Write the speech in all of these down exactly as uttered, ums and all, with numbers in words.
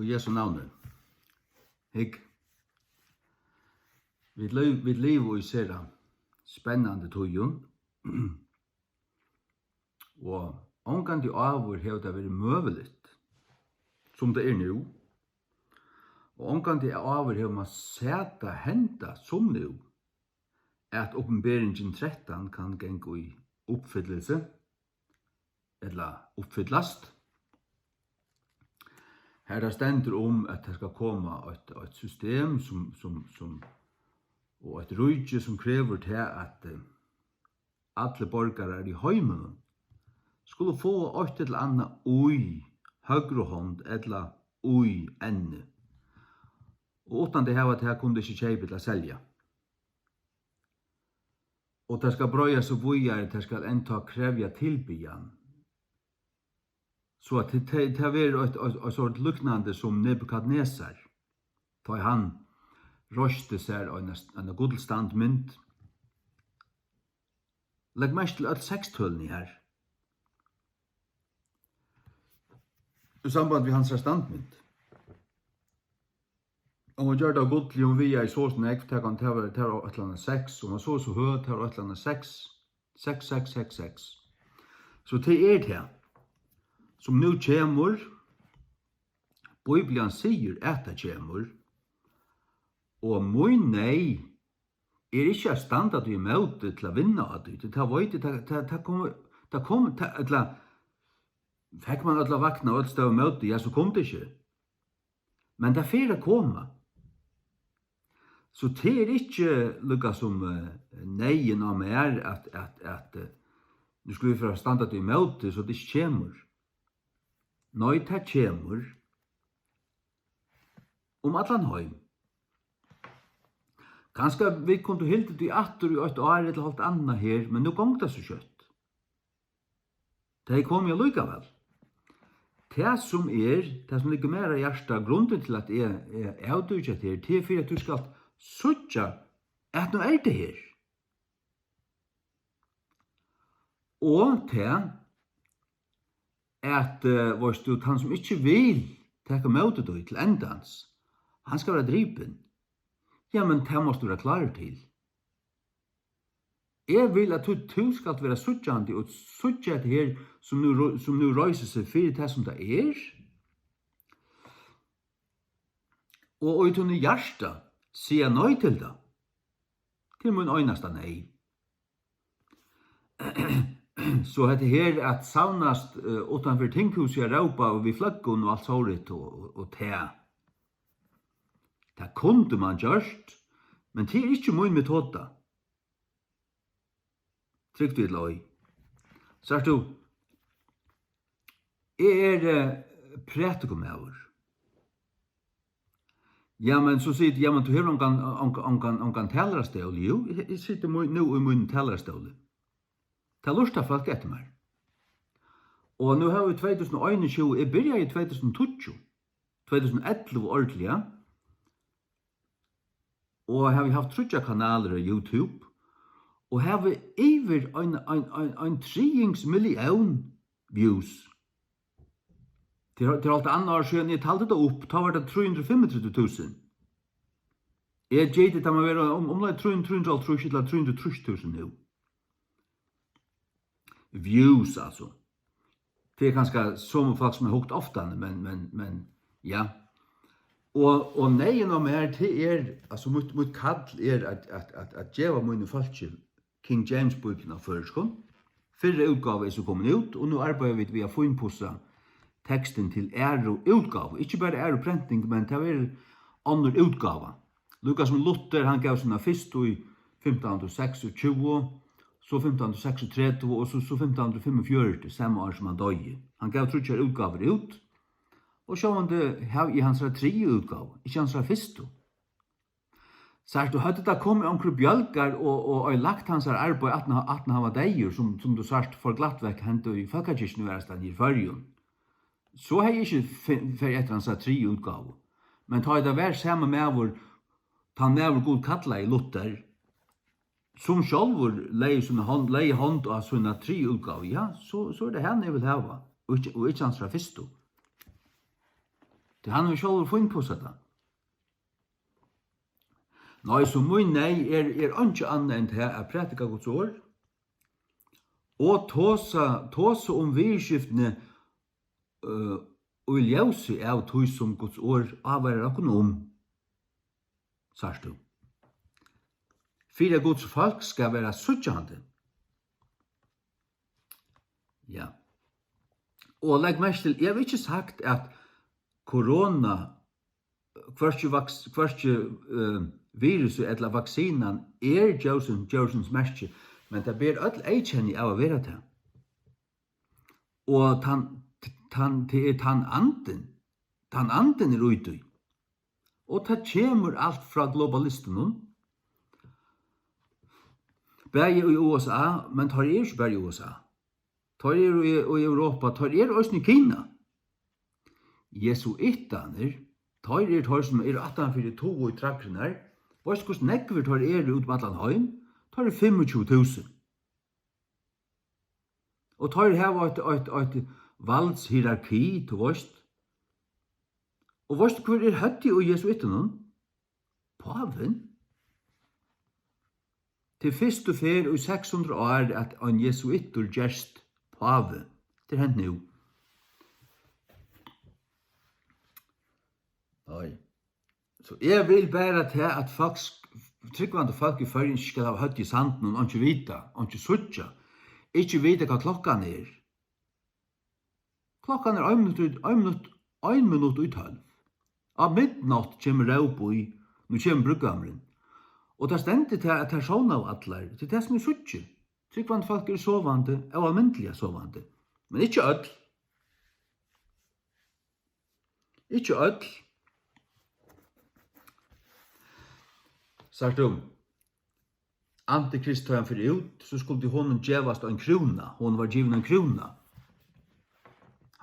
Í Jesu navni. Hygg, vit liv-, vit liva í sera spennandi tíðum, og ongantíð áður hevur tað verið møguligt, sum tað er nú, og ongantíð áður hevur mann sæð tað henda sum nú, at Opinberingin trettan kann ganga í uppfyllelse, ella uppfyllast. Har tað stendur um, at tað skal koma eitt, eitt system, sum, sum, sum, og eitt ríki, sum krevur tað, at, eh, allir borgarar í heiminum skulu fáa eitt ella annað í høgru hond ella í enni. Og uttan tey hava tað, kunnu tey ikki keypa ella selja. Og tað skal breiða seg víðari, tað skal enntá krevja tilbiðjan. So at tað, tað, tað verður eitt, eitt, eitt sort líknandi sum Nebukadnesar, tá ið hann reisti sær eina, eina gullstandmynd. Legg merki til øll sekstølini her. Í samband við hansara standmynd. Og hon gjørdi av gulli, hon vigaði so og so nógv, tað kann, tað var, tað var eitt ella annað seks, hon var so og so høg, tað var eitt ella annað seks, seks, seks, seks, seks. So tað er tað, sum nú kemur, Bíblian sigur, at tað kemur, og mín neyð er ikki at standa tí ímóti til at vinna á tí, tí tað veit eg, tað, tað, tað kom, tað kom, tað, ella, fekk mann øll at vakna og øll stóðu ímóti, ja, so kom tað ikki. Men tað fer at koma. So tað er ikki líka sum, eh, neyðin á mær at, at, at, eh, nú skulu vit fara at standa tí ímóti, so tað ikki kemur. Nei, tað kemur um allan heim. Kanska vit kundu hildið tí aftur í eitt ár ella hálvt annað her, men nú gongur tað so skjótt. Tað er komið allíkavæl. Tað sum er, tað sum liggur mær á hjarta, grundin til at eg, eg avdúki hetta her, tað er fyri at tú skalt síggja, at nú er tað her. Og tað, at, eh, veitst tú, tann sum ikki vil taka ímóti tí til endans, hann skal vera dripin. Ja, men tað mást tú vera klárur til. Eg vil, at tú, tú skalt vera síggjandi og síggja hetta her, sum nú ro-, sum nú reisir seg fyri tað, sum tað er, og í tínum hjarta siga nei til tað. Tað er mín einasta neyð. So hetta her at savnast, eh, uttanfyri tinghúsið at rópa og við fløggum og alt sovorðið og, og, og tað. Tað kundi mann gjørt, men tað er ikki mín metoda. Trúgv tí ella ei. Sært tú, eg eri, eh, prædikumaður. Ja, men so sigur tú, ja, men tú hevur ongan, ongan, ongan, ongan talarastól. Jú, eg, eg siti mí-, nú í mínum talarastóli. Tað lurta fólk eftir mær. Og nú hava vit tvey túsund og einogtjúgu, eg byrjaði í tvey túsund og tíggju, tvey túsund og ellivu ordiliga, og havi havt tríggjar kanalir á YouTube, og havi yvir ein, ein, ein, ein triðings millión views. Tað er, tað er alt annað ár síðan eg taldi tað upp, tá var tað trý hundrað og fimmogtretivu túsund. Eg giti, tað má vera um, umleið trý, trý hundrað og hálvtrýss ella trý hundrað og trýss túsund nú. Views, altso. Tað er kanska somu fólk, sum eg hugt ofta, men, men, men, ja. Og, og neyðin á mær, tað er, altso, mítt, mítt kall er at, at, at, at geva mínum fólki King James Bíbliuna á føroyskum. Fyrra útgáva er so komin út, og nú arbeiða vit við at fínpussa tekstin til aðru útgávu. Ikki bara aðru prenting, men tað verður onnur útgáva. Líka sum Luther, hann gav sína fyrstu í fimtan hundrað og seksogtjúgu, so fimtan hundrað og seksogtretivu og so, so fimtan hundrað og fimmogfjøruti, sama ár sum hann doyði. Hann gav tríggjar útgávur út, og sjálvandi havi eg hansara triðju útgávu, ikki hansara fyrstu. Sært tú, høvdu tað komið onkrir bjølgar og, og oyðilagt hansara arbeiði, aftan á, aftan á hann var deyður, sum, sum tú sært forglatt vekk hendi í Fólkakirkjuni aðrastaðni í Føroyum, so hevði eg ikki fe-, farið eftir hansara triðju útgávu. Men tá ið tað var sami maður, tann maður Gud kallaði, Luther, sum sjálvur legði sína hond, legði hond á sína triðju útgávu, ja, so, so er tað hana, eg vil hava, og ikki, og ikki hansara fyrstu. Tí hann hevur sjálvur fínpussað tað. Nei, so mín neyð er, er einki annað enn tað at prædika Guds orð og tosa, tosa um viðurskiftini, øh, í ljósi av tí, sum Guds orð ávarar okkum um. Sært tú? Fyri at Guds fólk skal vera síggjandi. Ja. Og legg merki til, eg havi ikki sagt, at korona, hvørki vaks-, hvørki, øh, virusið ella vaksinan er djórsins, djórsins merki, men tað ber øll eyðkenni av at vera tað. Og tann, tann, tað er tann andin, tann andin er í tí. Og tað kemur alt frá globalistunum, bæði í U S A, men teir eru ikki bara í U S A. Teir eru í, í Europa, teir eru eisini í Kina. Jesuitarnir, teir eru teir, sum eru aftan fyri togu í træðrirnar. Veitst, hvussu nógvir teir eru út um allan heim? Teir eru fimmogtjúgu túsund. Og teir hava eitt, eitt, eitt valdshierarki, tú veist. Og veitst, hvør er høvdið í jesuitunum? Pávin. Til fyrstu ferð í seks hundrað ár, at ein jesuitur gerst pávi. Tað er hent nú. Nei. So eg vil bara tað, at fólk sk-, trúgvandi fólk í Føroyum ikki skal hava høvdið í sandinum, einki vita, einki síggja, ikki vita, hvat klokkan er. Klokkan er ein minutt í, ein minutt, ein minutt í tólv. Á midnátt kemur róp í, nú kemur brúdgómurin. Og tað stendur tað, at tær sovnaðu allar. Tað er tað, sum eg síggi. Trúgvandi fólk eru sovandi, óalmindiliga sovandi. Men ikki øll. Ikki øll. Sært tú? Antikrist, tá hann fer út, so skuldi honum gevast ein krúna. Honum var givin ein krúna.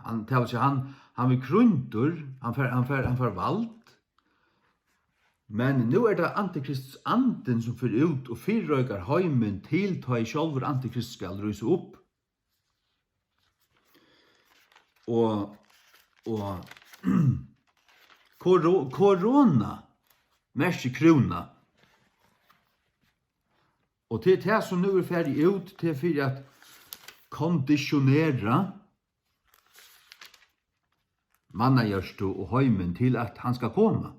Hann, tað vil siga, hann, hann verður krýndur, hann fær, hann fær, hann fær vald. Men nú er tað antikrists andin, sum fer út og fyrireikar heimin til, tá ið sjálvur antikrist skal rísa upp. Og, og koro-, korona merkir krúna. Og tað er tað, sum nú er farið út, tað er fyri at konditionera mannahjartað og heimin til, at hann skal koma.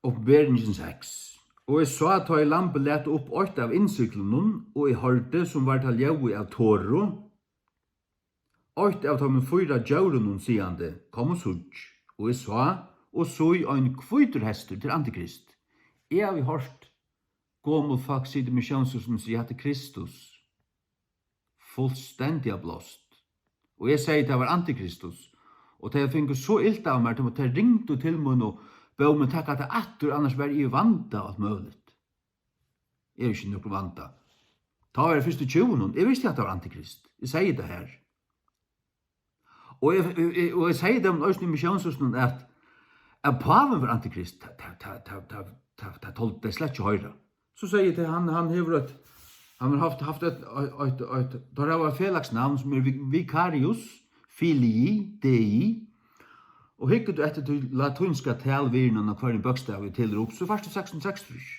Opinberingin seks. Og eg sá, tá ið Lambið læt upp eitt av innsiglunum, og eg hoyrdi, sum var tað ljóðið av toru, eitt av teimum fýra djórunum, sigandi: Kom og síggj. Og eg sá, og sí, ein hvítur hestur, til Antikrist. Eg havi hoyrt gomul fólk sita í missiónshúsinum og siga: Hatta er Kristus. Fullstendiga blást. Og eg segði, tað var Antikristus. Og tey fingu so ilt av mær, tey, tey ringdu til mín og bóðu meg taka tað aftur, annars var eg í vanda og alt møguligt. Eg eri ikki í nøkrum vanda. Tá var eg fyrst í tjúgunum. Eg visti, at tað var Antikrist. Eg segði tað her. Og eg, eg, eg, og eg segði teimum eisini í missiónshúsinum, at, at pávin var Antikrist. Tað, tað, tað toldi tey slett ikki hoyra. So segði eg til hann, hann hevur eitt, hann hevur havt, havt eitt, eitt, eitt, eitt, teir hava eitt felagsnavn, sum er vi-, Vicarius Filii Dei, og hyggur tú eftir tí latínska talvirðinum á hvørjum bókstavi telur upp, so fært tú seks hundrað og seksogtrýss.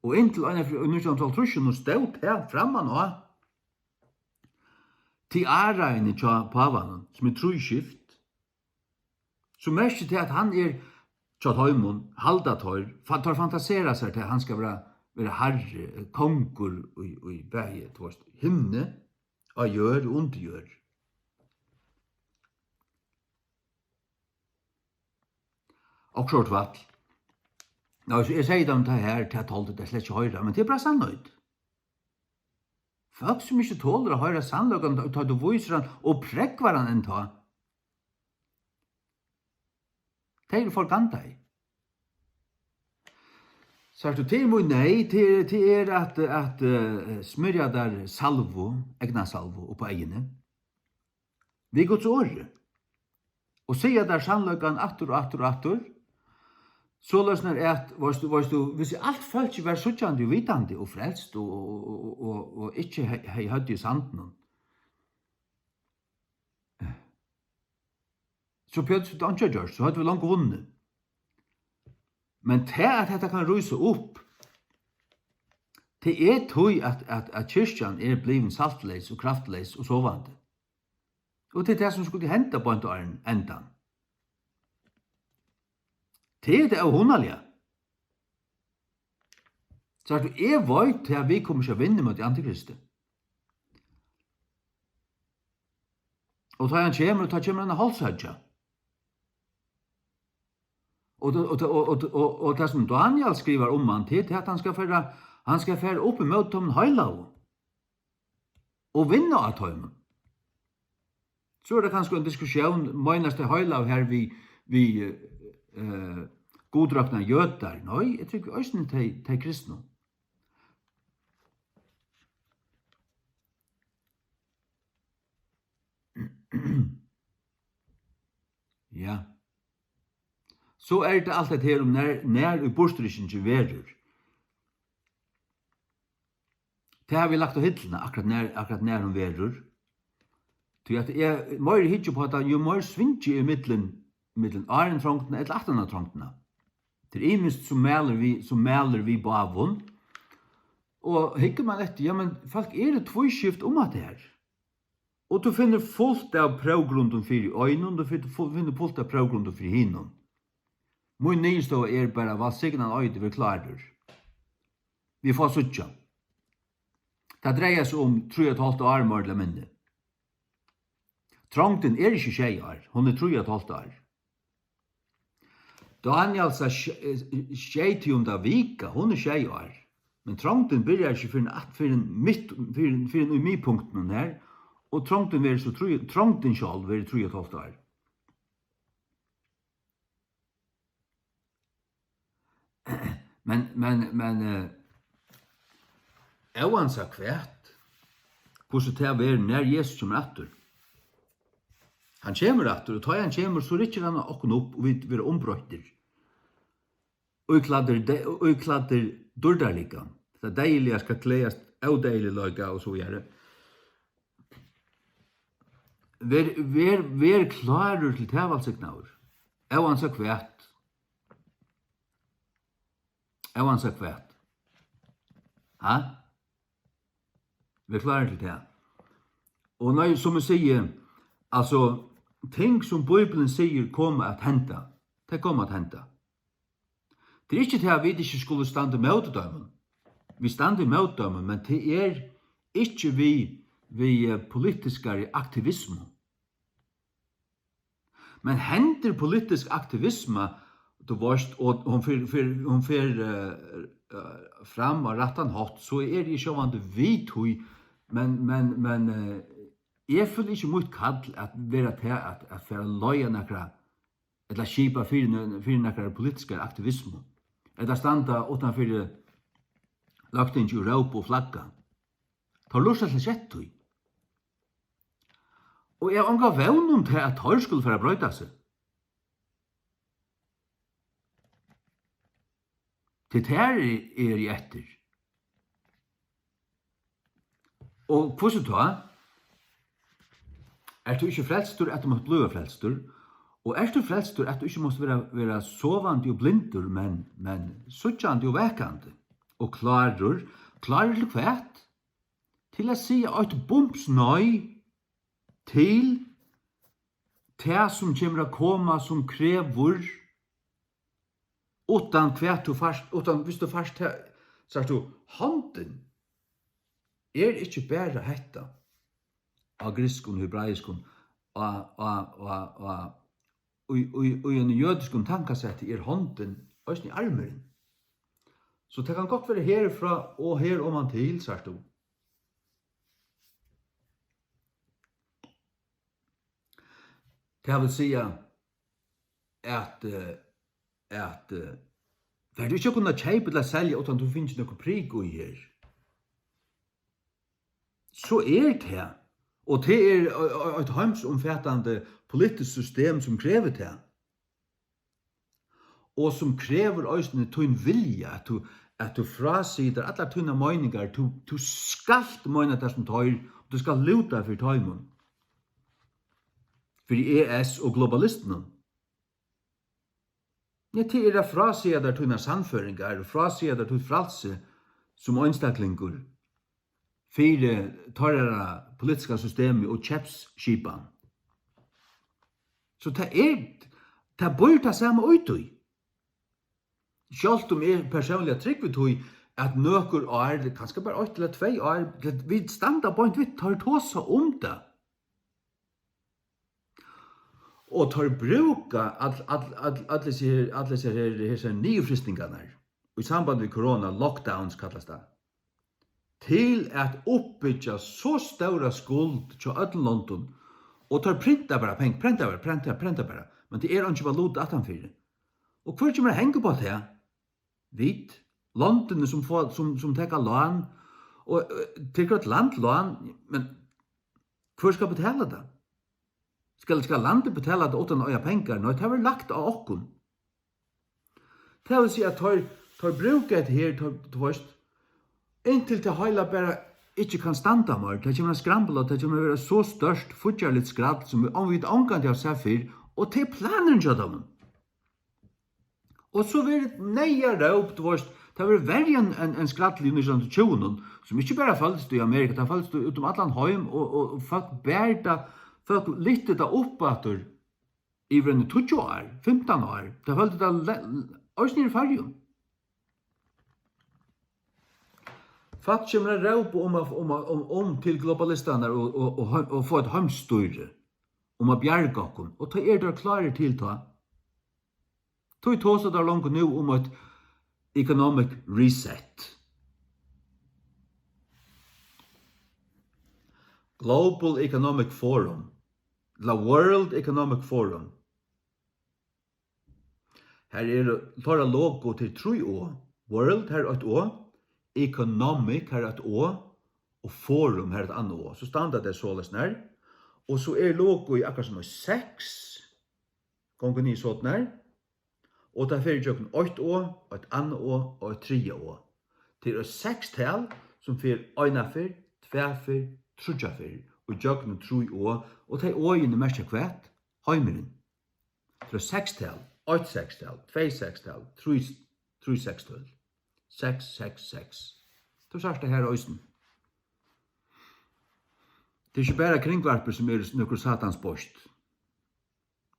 Og inntil einaferð í nítjan hundrað og hálvtrýssunum stóð tað framman á tiaraini hjá pávanum, sum er trískift, so merkir tað, at hann er hjá teimum, halda teir, fa-, teir fantasera sær til, at hann skal vera, vera harri, eh, kongur í, í bæði, tú veist, himni, á jørð og undir jørð. Okkurt vatl. Ná, so eg segði teimum tað her, tað toldu tey slett ikki hoyra, men tað er bara sannheit. Fólk, sum ikki tolir at hoyra sannleikan, tá, tá tú vísir hann og prógvar hann enntá, tey eru forgandaði. Sært tú, tað er mín neyð, tað er, tað er at, at, eh, smyrja tær salvu, eygnasalvu upp á eyguni. Við Guds orði. Og siga tær sannleikan aftur og aftur og aftur. Soleiðis er at, veitst tú, veitst tú, hvis alt fólk var síggjandi og vitandi og frelst og, og, og, og, og ikki he-, hevði høvdið í sandinum, so Pjøtur, so tað einki at gjørt, so høvdu vit longu vunnið. Men tað, at hetta kann rísa upp, tað er tí, at, at, at kirkjan er blivin saltleys og kraftleys og sovandi. Og tað er tað, sum skuldi henda beint áðrenn endan. Tað er tað óhugnaliga. Sært tú, eg veit, at vit koma ikki at vinna móti antikristi. Og tá hann kemur, tá kemur hann at hálshøggja. Og, og, og, og, og, og, og tað, sum Daniel skrivar um hann, tað er tað, at hann skal fara, hann skal fara upp ímóti teimum heilagu og vinna á teimum. So er tað kanska ein diskussión, meinast tey heilagu her við, við, eh, gudrokna jødar? Nei, eg trúgvi eisini tey, tey kristnu. Ja. So er tað alt hetta her um nær, nær ið burturrykkingin verður. Tað havi eg lagt á hillina, akkurát nær, akkurát nær hon verður. Tí at eg meiri hyggi upp á tað, jú meir svingi eg millum, millum áðrenn trongdina ella aftan á trongdina. Tað er ymiskt sum mælir við, sum mælir við báðum. Og hyggur mann eftir, ja, men fólk eru tvískift um hatta her. Og tú finnur fult av próvgrundum fyri einum, tú finnur fu-, finnur fult av próvgrundum fyri hinum. Mín niðurstøða er bara, vælsignaðan eiti, ver klárur. Vit fáa síggja. Tað dreiar seg um trý og eitt hálvt ár, meira ella minni. Trongdin er ikki sjey ár, hon er trý og eitt hálvt ár. Danielsa sj-, eh, sjeytiunda vika, hon er sjey ár. Men trongdin byrjar ikki fyrr enn at, fyrr enn mitt, fyrr enn, fyrr enn í miðpunktinum her, og trongdin verður so trý, trongdin sjálv verður trý og eitt hálvt ár. Men, men, men, eh, óansæð hvat, hvussu tað verður, nær Jesus kemur aftur. Hann kemur aftur, og tá hann kemur, so rykkir hann okkum upp, og vit verða umbroyttir. Íklæddir de-, íklæddir dýrdarleika. Tað deyðiliga skal klæðast ódeyðiligleika og so víðari. Ver, ver, ver klárur til tað, vælsignaður. Óansæð hvat. Óansæð hvat. Ha? Ver klárur til tað. Og nei, sum eg sigi, altso, ting sum Bíblian sigur koma at henda, tey koma at henda. Tað er ikki tað, at vit ikki skulu standa ímóti teimum. Vit standa ímóti teimum, men tað er ikki við, við, eh, politiskari aktivismu. Men hendir politisk aktivisma, tú veitst, og hon fer, fer, hon fer, eh, eh, fram á rættan hátt, so eri eg sjálvandi við tí, men, men, men, eh, eg føli ikki mítt kall at vera tað at, at fara at leiða nakra, ella skipa fyri nø-, fyri nakrar politiskar aktivismu, ella standa uttanfyri Løgtingið og rópa og flagga. Teir lurta slett ikki eftir tí. Og eg havi onga vón um tað, at teir skulu fara at broyta seg. Tí tær eri eg eftir. Og hvussu tá? Ert tú ikki frelstur, at tú mást blíva frelstur? Og ert tú frelstur, at tú ikki mást vera, vera sovandi og blindur, men, men síggjandi og vakandi? Og klárur, klárur til hvat? Til at siga eitt bums nei til tað, sum kemur at koma, sum krevur, uttan hvat tú fært, uttan, viss tú fært tað, sært tú, hondin er ikki bara hetta á grikskum, hebraiskum, á, á, á, á, í, í, í einum jødiskum tankasetti er hondin eisini armurin. So tað kann gott vera herfrá og her oman til, sært tú. Tað vil siga, at, eh, at, eh, fert tú ikki at kunna keypa ella selja, uttan tú fingir nøkur prik í her. So er tað. Og tað er, eh, eh, eitt heimsumfatandi politiskt system, sum krevur tað. og sum krevur eisini tín vilja, at tú, at tú frásigur tær allar tínar meiningar, tú, tú skalt meina tað sum teir, og tú skalt lúta fyri teimum, fyri E S og globalistunum. Ja, tað er at frásiga tær tínar sannføringar og frásiga tær títt frælsi sum einstaklingur fyri teirra politiska systemi og keypsskipan. So tað er, tað býr tað sama í tí. Sjálvt um eg persónliga trúgvi tí, at nøkur ár, kanska bara eitt ella tvey ár, vit standa beint við, teir tosa um tað. Og teir brúka all, all, all, all hesi her, all hesi her, hesar niðurfrystingarnar í samband við korona, lockdowns kallast tað, til at uppbyggja so stóra skuld hjá øllum londum, og teir printa bara peng, prenta bara, prenta, prenta bara, men tað er eingin valuta aftanfyri. Og hvør kemur at hanga upp á tað? Vit, londini sum fáa, sum, sum taka lán, og, eh, tekur eitt land lán, men hvør skal betala tað? Skal, skal landið betala tað uttan at eiga pengar? Nei, tað verður lagt á okkum. Tað vil siga, at teir, teir brúka hetta her, teir, tú veist, inntil tað heila bara ikki kann standa meir. Tað kemur at skrambla, tað kemur at vera so stórt, fíggjarligt skrall, sum vit, vit ongantíð hava sæð fyrr, og tað er planurin hjá teimum. Og so verður neyðaróp, tú veist, tað verður verri enn, enn, enn skrallið í nítjan hundrað og tjúgunum, sum ikki bara føltist í Amerika, tað føltist út um allan heim, og, og, og fólk bar tað, fólk lyftu tað upp aftur yvir eini tíggju ár, fimtan ár, tað følti tað le-, eisini í Føroyum. Fólk kemur at rópa um at, um at, um, um til globalistarnar og, og, og, heim-, og fáa eitt heimsstýri, um at bjarga okkum, og tá eru teir klárir til tá. Tí tosa teir longu nú um eitt economic reset. Global Economic Forum, ella World Economic Forum. Har eru teirra logo til trý O. World, har er eitt O. Economic, har er eitt O. Og Forum, har er eitt annað O. So standa tey soleiðis nær. Og so er logoið akkurát sum eitt seks. Gongur niður soleiðis nær. Og tað fer ígjøgnum eitt O, eitt annað O og eitt triðja O. Tað er eitt sekstal, sum fer eina ferð, tvær ferð, tríggjar ferð, og ígjøgnum trý O, og tey O'ini merkja hvat? Heimurin. Tað er eitt sekstal, eitt sekstal, tvey sekstal, trý, trý sekstøl. Seks, seks, seks. Tú sært tað her eisini. Tað er ikki bara Kringvarpið, sum er nøkur satans beist.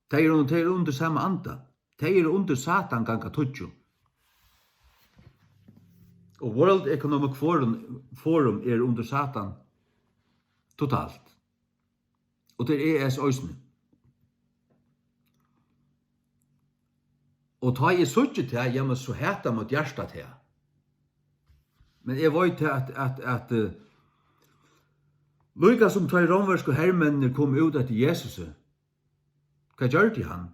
Tey eru, tey eru undir sama anda. Tey eru undir Satan ganga tíggju. Og World Economic Forum, Forum er undir Satan totalt. Og tað er E S eisini. Og tá eg síggi tað, jamen, so hata mítt hjarta tað. Men eg veit tað at, at, at, eh, líka sum tá ið rómversku hermenninir komu út eftir Jesusi, hvat gjørdi hann?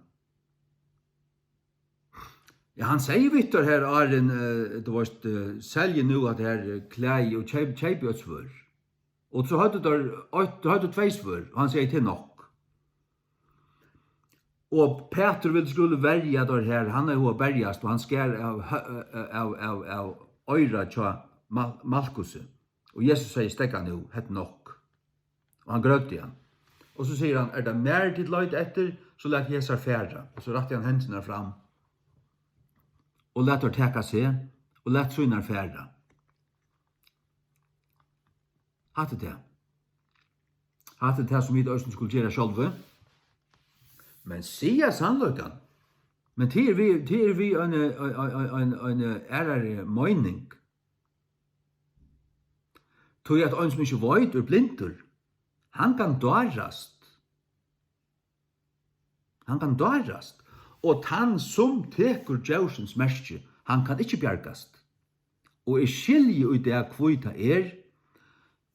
Ja, hann segði við teir her, áðrenn, eh, tú veist, eh, seljið nú at her, eh, klæði og keyp, keypið eitt svørð. Og so høvdu teir eitt, teir høvdu tvey svørð, og hann segði, tað er nokk. Og Pætur vildi skuldi verja teir her, hann hevði hug at berjast, og hann skar av, av, av, av oyra hjá Mal-, Malkusi. Og Jesus segði, steðga nú, hetta er nokk. Og hann grøddi hann. Og so sigur hann, er tað mær, tit leita eftir, so lat hesar fara. Og so rætti hann hendurnar fram og lat teir taka seg, og lat sínar fara. Hatta er tað. Hatta er tað, sum vit eisini skulu gera sjálvi. Men siga sannleikan. Men tað er við, tað er við ein, ein, ein, ein, ein aðrari meining. Tí at ein, sum ikki veit, er blindur. Hann kann dárast. Hann kann dárast. Og tann, sum tekur djórsins merki, hann kann ikki bjargast. Og eg skilji í dag, hví tað er,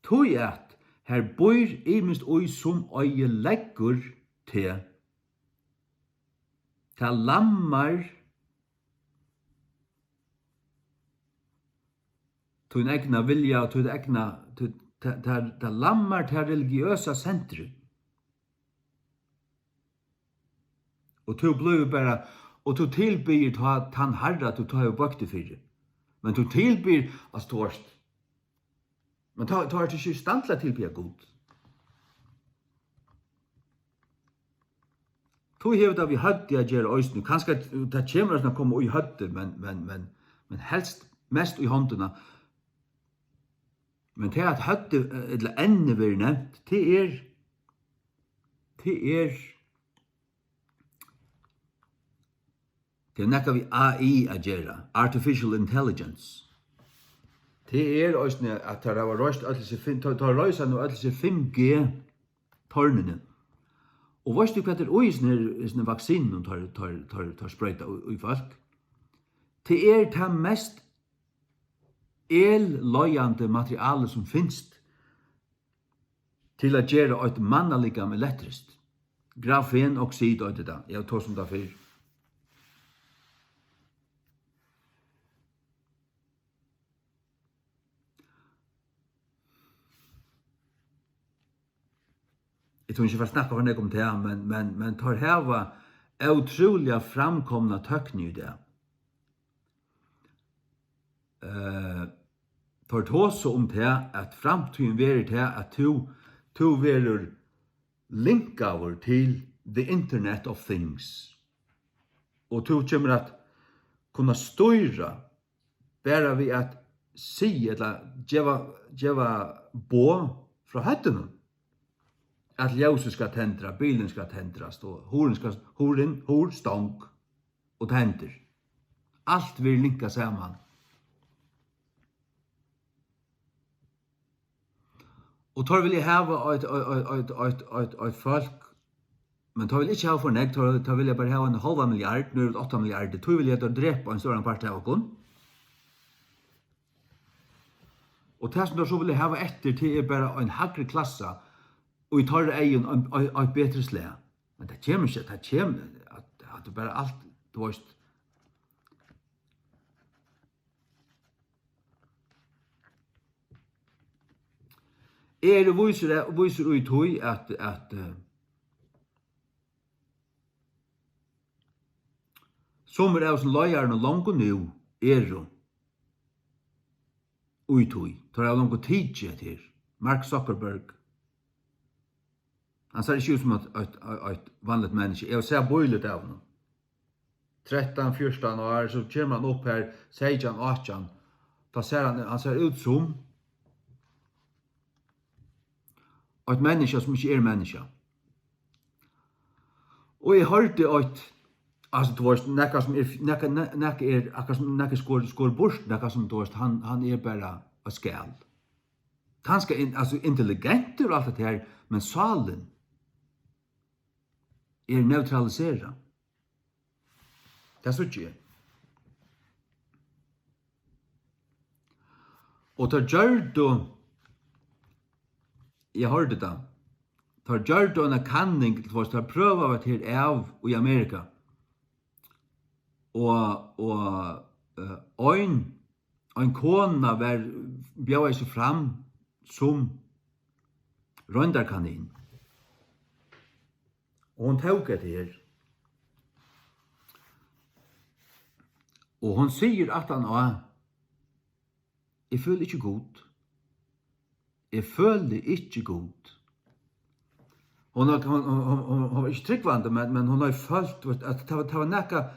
tí at har býr ymiskt í, sum oyðileggur teg. Tað lammar tín egna vilja og títt egna, tí, tað, tað, tað lammar tað religiøsa sentrið. Og tú blívur bara Og tú tilbiður tá tann Harra, tú tá hevur boygt teg fyri. Men tú tilbiður, altso, tú veitst. Men tá, tá ert tú ikki í stand til at tilbiðja Gud. Tú hevur tað við høvdið at gera eisini. Kanska tað kemur eisini at koma í høvdið, men, men, men, men helst mest í hondina. Men tað at høvdið, eh, ella ennið verður nevnt, tað er, tað er, tað er nakað við A I at gera, Artificial Intelligence. Tað er eisini at teir hava reist øll hesi fimm, teir, teir reisa nú øll hesi fimm G tørnini. Og veitst tú hvat er í hesum her, hesum vaksinum, teir, teir, teir, teir sproyta í, í fólk? Tað er tað mest elleiðandi materialið sum finst til at gera eitt mannalikam elektriskt. Grafen oksid eitur tað. Eg havi tosað um tað fyrr. Eg tími ikki at fara at snakka for nógv um tað, men, men, men teir hava ótrúliga framkomna tøkni í dag. Eh, teir tosa um tað, at framtíðin verður tað, at tú, tú verður linkaður til the Internet of Things. Og tú kemur at kunna stýra bara við at siga ella geva, geva boð frá høvdinum, at ljósið skal tendra, bilurin skal tendrast og hurðin skal, hurðin, hurð, stong og tað hendir. Alt verður linkað saman. Og teir vilja hava eitt, eitt, eitt fólk, men teir vilja ikki hava for nógv, teir, teir vilja bara hava ein hálvan milliard, nú eru vit átta milliardir, tí vilja teir drepa ein stóran part av okkum. Og tað, sum teir so vilja hava eftir, tað er bara ein hægri klassa, og í teirra eygum ein, ein, eitt betri slag. Men tað kemur ikki, tað kemur, at, at tað er bara alt, tú veitst. Eg eri vísur, vísur í tí, at, at, eh, summir av hesum leiðarunum longu nú eru í tí. Teir hava longu tikið hetta her. Mark Zuckerberg. Hann sær ikki út sum eitt, eitt, eitt, eitt vanligt menniskja. Eg havi sæð bíligt av honum. Trettan, fjúrtan ár, so kemur hann upp har, seytjan, átjan. Tá sær hann, hann sær út sum eitt menniskja, sum ikki er menniskja. Og eg hoyrdi eitt, altso, tú veitst, nakað sum er, nakað, na-, nakað er, akkurát sum nakað skor, skor burt, nakað sum, tú veitst, hann, hann er bara eitt skal. Kanska in-, altso, intelligentur og alt hetta her, men sálin er neutraliserað. Tað síggi eg. Og teir gjørdu, eg hoyrdi tað, teir gjørdu eina kanning, tú veitst, teir prøvaðu hetta her av í Amerika. Og, og, eh, ein, ein kona var, bjóðaði seg fram sum royndarkanin. Og hon tók hetta her. Og hon sigur aftan á, "Eg føli ikki Gud. Eg føli ikki Gud." Hon har, hon, hon, hon, hon var ikki trúgvandi, men, men hon har følt, veitst, at tað var, tað var nakað,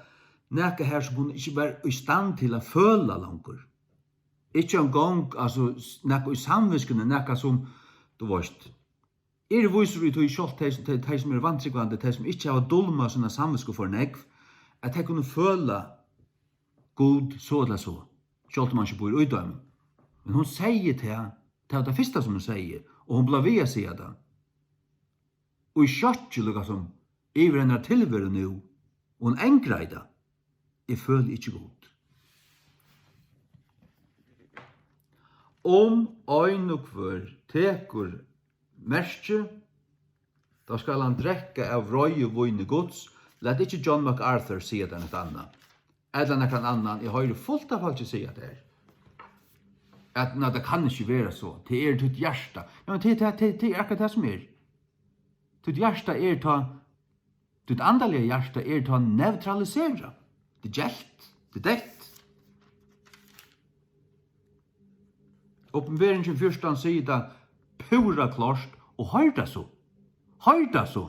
nakað har, sum hon ikki var í stand til at føla longur. Ikki eingong, altso, s-, nakað í samvitskuni, nakað sum, tú veitst. Eg eri vísur í tí, sjálvt tey, tey, tey sum eru vantrúgvandi, tey sum ikki hava dulmað sína samvitsku for nógv, at tey kunnu føla Gud so ella so, sjálvt um hann ikki býr í teimum. Men hon segði tað, tað var tað fyrsta sum hon segði, og hon bleiv við at siga tað. Og í sjokki líka sum yvir hennara tilveru nú, og hon angraði tað. Eg føli ikki Gud. Um ein og hvør tekur merki, tá skal hann drekka av reiðivíni Guds. Lat ikki John MacArthur siga tað, nakað annað. Ella nakran annan. Eg hoyri fult av fólki siga tað her. At, nei, tað kann ikki vera so. Tað er títt hjarta. Ja, men tað, tað, tað, tað er akkurát tað sum er. Títt hjarta er tá, Títt andaliga hjarta er tá neutraliserað. Tað er gelt. Tað er deytt. Opinberingin fjúrtan sigur tað púra klárt, og hoyr tað so. Hoyr tað so,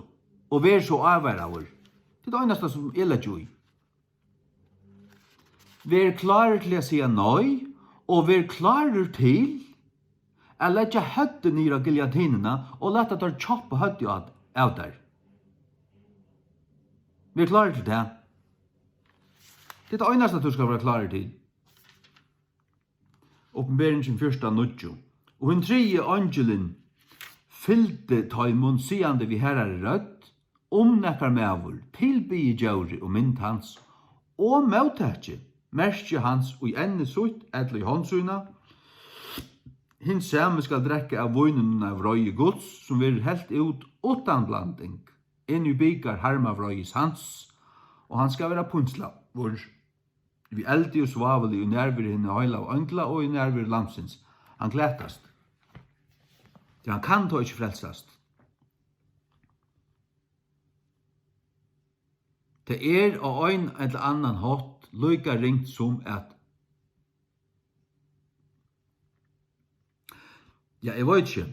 og ver so ávaraður. Tað er tað einasta, sum eg leggi í. Ver klárur til at siga nei, og ver klárur til at leggja høvdið niður á giljotinuna og lata teir kjoppa høvdið á, av tær. Ver klárur til tað. Tað er tað einasta, tú skalt vera klárur til. Opinberingin fjúrtan níggju. Og hin triði eingilin fylgdi teimum, sigandi við harðari rødd: Um nakar maður tilbiði djórið og mynd hans, og móttaki merki hans í enni sítt ella í hond sína, hin sami skal drekka av víninum av vreiði Guds, sum verður helt út uttan blanding, inn í bikar harmavreiðis hans, og hann skal vera pínslaður við eldi og svávuli í nærveru hinna heilagu eingla og í nærveru Lambsins. Hann glatast. Tí hann kann tó ikki frelsast. Tað er á ein ella annan hátt líka ringt sum at, ja, eg veit ikki.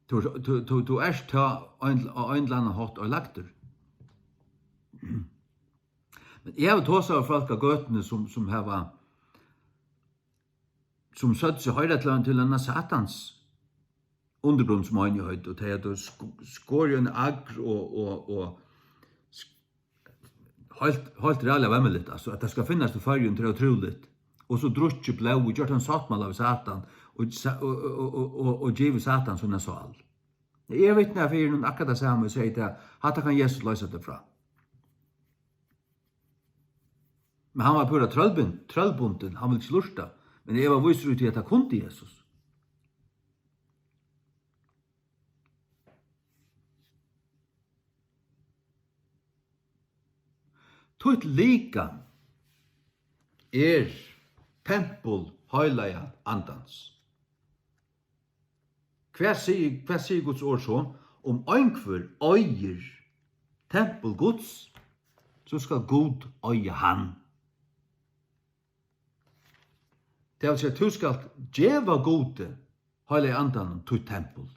Tú, tú, tú, tú ert tá ein, á ein ella annan hátt oyðilagdur. Men eg havi tosað við fólk á gøtuni, sum, sum hava, sum søgdu seg hoyra til, til eina Satans undirgrundsmeinigheit, og tey høvdu sk-, skorið ein agr og, og, og sk-, heilt, heilt ræðuliga vemmiligt, altso, at tað skal finnast í Føroyum, tað er ótrúligt. Og so drukkið blóð og gjørt ein sáttmála við Satan og sa-, og, og givið Satan sína sál. Eg vitnaði fyri honum akkurát tað sama og segði tað, hatta kann Jesus loysa teg frá. Men hann var púra trøllbin-, trøllbundin, hann vildi ikki lurta. Men eg var vísur í tí, at tað kundi Jesus. Títt likam er tempul heilaga andans. Hvat sigur, hvat sigur Guds orð so? Um einhvør eigur tempul Guds, so skal Gud eiga hann. Tað vil siga, tú skalt geva Gudi, heilaga andanum, títt tempul.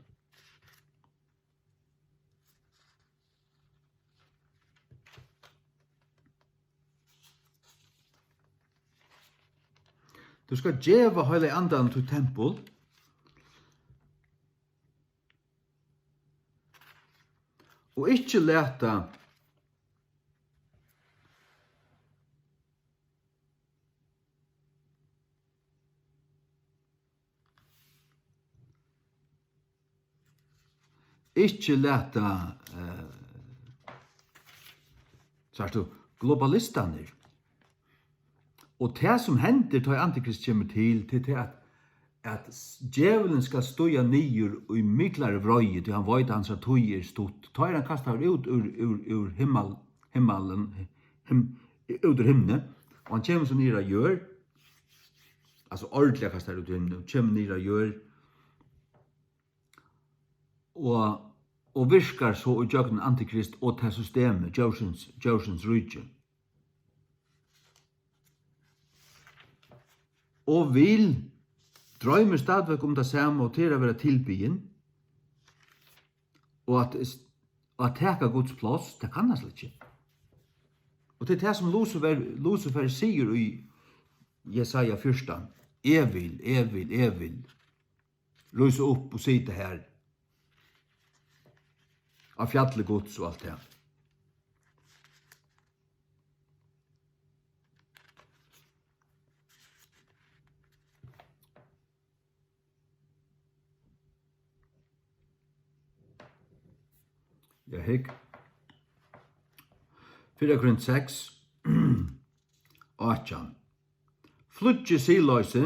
Tú skalt geva heilaga andanum títt tempul, og ikki lata Ikki lata, eh, sært tú, globalistarnir. Og tað, sum hendir, tá ið Antikrist kemur til, til tað, at, at s-, djevulin skal stíga niður í miklari vreiði, tí hann veit, at hansara tíð er stutt. Tá er hann kastaður út úr, úr, úr himmal-, himmalin, him-, út úr himni, og hann kemur so niður á jørð, altso ordiliga kastaður út úr himni, og kemur niður á jørð, og, og virkar so ígjøgnum Antikrist og tað systemið, djórsins, djórsins ríki. Og vil, droymir stadigvæk um tað sama, og tað er at vera tilbiðin, og at, og at taka Guds pláss, tað kann hann slett ikki. Og tað er tað, sum Lucifer, Lucifer sigur í Jesaja fjúrtan: Eg vil, eg vil, eg vil rísa upp og sita har á fjalli Guds og alt tað. Ja, hygg. Fyrra Korint seks, átjan. Flýggið siðloysi,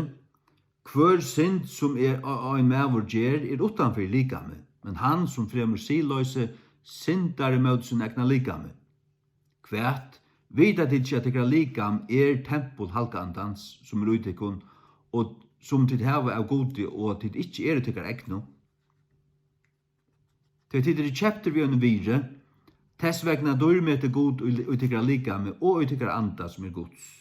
hvør synd, sum er, ein maður ger, er uttan fyri likamið, men hann, sum fremur siðloysi, syndar ímóti sínum egna likami. Hvat? Vita tit ikki, at tykkara likam er tempul Halga Andans, sum er í tykkum, og sum tit hava av Gudi, og at tit ikki eru tykkara egnu? Tí tit eru keyptir við einum virði, Tess vegna dýrmetir Gud í, í tykkara likami og í tykkara anda, sum er Guds.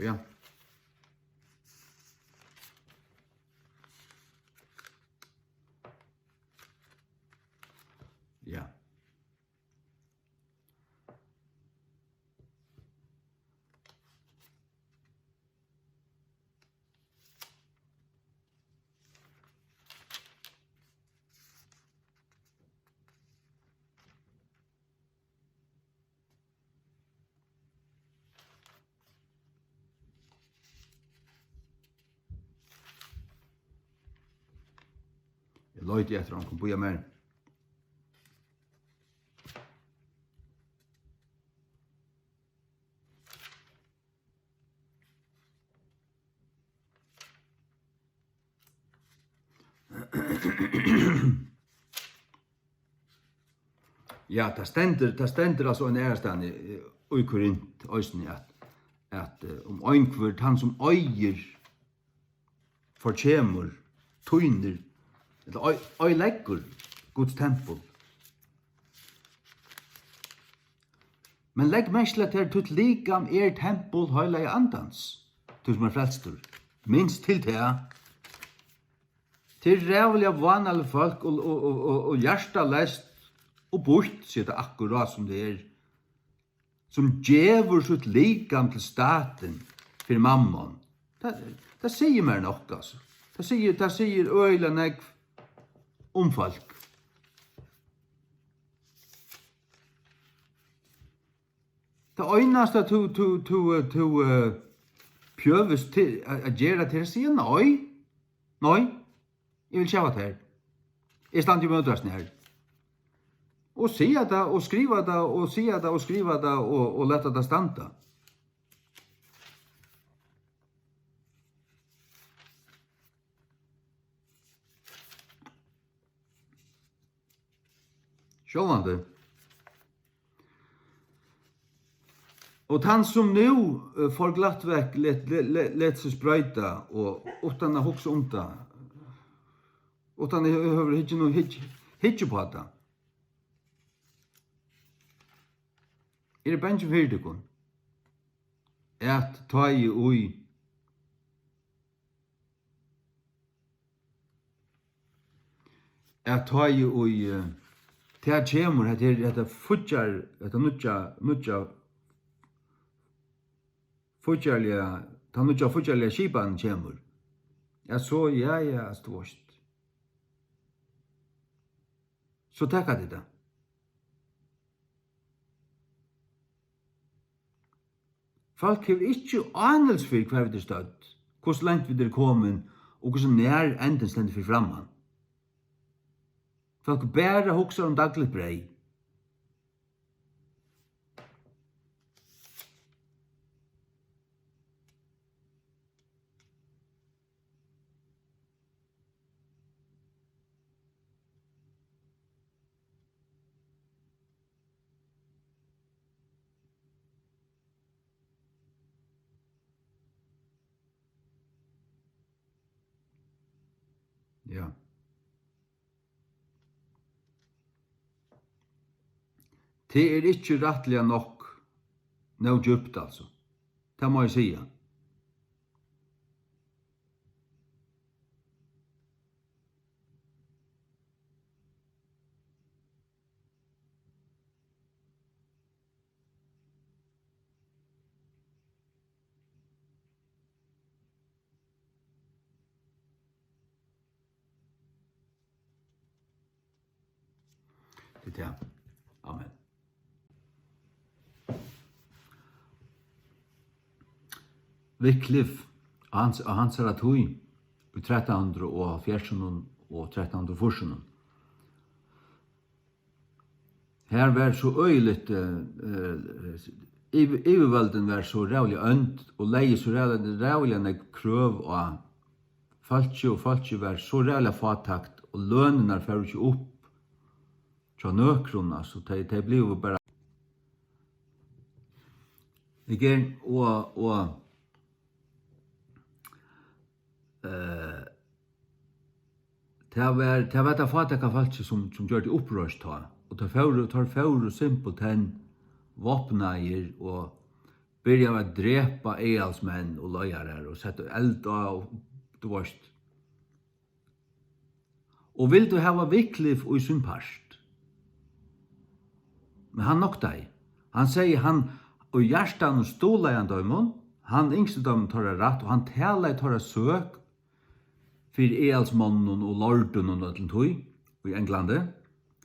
Ja. Ja. Eg leiti eftir onkrum, bíða mær. Ja, tað stendur, tað stendur altso ein aðrastaðni, eh, í Korint eisini, at, at, eh, um einhvør, tann sum eigur, forkemur, týnir, ella ei-, oyðileggur Guds tempul. Men legg merki til, at tær títt likam er tempul heilaga Andans, tú sum er frelstur. Minst til tað. Tað er ræðuliga vánaligt fólk og, og, og, og, og hjartaleyst og býtt, sigur tað akkurát sum tað er, sum gevur sítt likam til statin fyri mammon. Tað, tað sigur mær nokk, altso. Tað sigur, tað sigur øgiliga nógv um fólk. Tað einasta tú, tú, tú, eh, tú, eh, pjøvist til at, at gera, til at siga nei. Nei, eg vil ikki hava tær. Eg standi ímóti hasum her. Og siga tað, og skriva tað, og siga tað, og skriva tað, og, og lata tað standa. Sjálvandi. Og tann, sum nú, eh, for glatt vekk let, let, let, let seg sproyta, og uttan at hugsa um tað, uttan at hevur hyggju nú, hyggju, hyggju upp á tað, eg eri bangin fyri tykkum, at tá ið í at tá ið í, eh, tað kemur, hetta her, hetta fíggjar, hetta nýggja, nýggja fíggjarliga, tann nýggja fíggjarliga skipanin kemur, ja, so, ja, ja, altso, tú veitst. So taka tit tað. Fólk hevur ikki ánilsi fyri, hvar vit eru stødd, hvussu langt vit eru komin, og hvussu nær endin stendur fyri framman. Fólk bara hugsar um dagligt breyð. Ja. Tað er ikki rættiliga nokk, nóg djúpt, altso. Tað má eg siga. Tað er tað. Amen. Wycliffe, á hans, á hansara tíð, í trettan hundrað og hálvfjerðsunum og trettan hundrað og fýrsunum, har var so øgiligt, eh, eh, yvir-, yvirvøldin var so ræðuliga ónd og legði so ræðuliga, ræðuliga nógv krøv á fólkið, og fólkið var so ræðuliga fátækt, og lønirnar fóru ikki upp hjá nøkrum, altso, tey, tey blivu bara, again, og, og, eh, Tað var, tað var tað fátæka fólkið, sum, sum gjørdi uppreisn tá, og teir fóru, teir fóru simpelthen vápnaðir og byrjaðu at drepa aðalsmenn og leiðarar og settu eld á, og, tú veist, og vildu hava Wycliffe í sín part. Men hann noktaði. Hann segði, hann í hjartanum stuðlaði hann teimum, hann ynskti teimum teirra rætt, og hann talaði teirra søk fyri aðalsmonnum og lordunum og øllum tí í Englandi.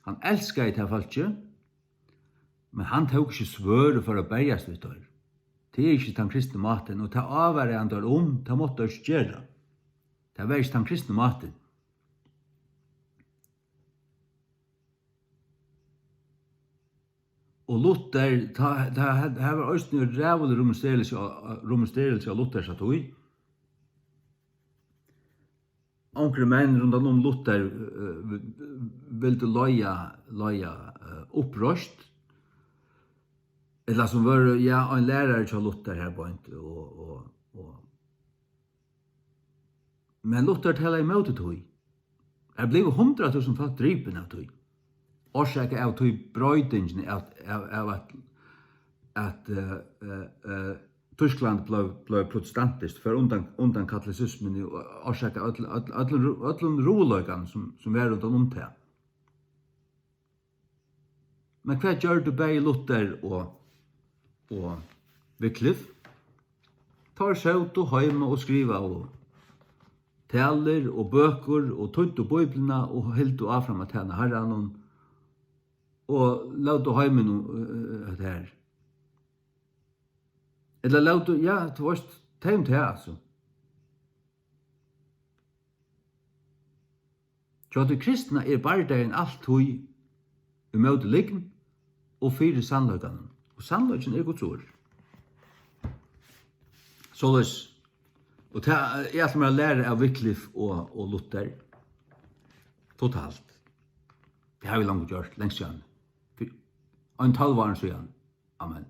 Hann elskaði tað fólkið, men hann tók ikki svørð og fór at berjast við teir. Tað er ikki tann kristni mátin, og tað ávaraði hann teir um, tað máttu teir ikki gera. Tað var ikki tann kristni mátin. Og Luther, tá, tá, har var eisini ræðulig rumsterelse, rumsterelse á Luthers tíð. Onkrir menn rundan um Luther, eh, vildu leiða, leiða, eh, uppreisn, ella sum vóru, ja, ein lærari hjá Luther har beint, og, og, og, men Luther talaði ímóti tí. Har blivu hundrað túsund fólk dripin av tí. Orsakað av tí broytingini av, av, av at, at, eh, eh, eh, Týskland bleiv, bleiv protestantiskt, fór undan, undan katolisismuni og orsakað øll, øll, øllum, øllum ruðuleikanum, sum, sum var rundan um tað. Men hvat gjørdu bæði Luther og, og Wycliffe? Teir sótu heima og skrivaðu talur og bøkur og týddu Bíbliuna og hildu áfram at tæna Harranum og lótu heiminum, eh, hetta her. Ella lótu, ja, tú veist, tey um tað, altso. Hjá tí kristna er bardagin altíð ímóti lygn og fyri sannleikanum. Og sannleikin er Guds orð. Soleiðis, og tað, eg ætli mær at læra av Wycliffe og, og Luther. Totalt. Tað havi eg longu gjørt, langt síðan. Fyri ein tólv árum síðan. Amen.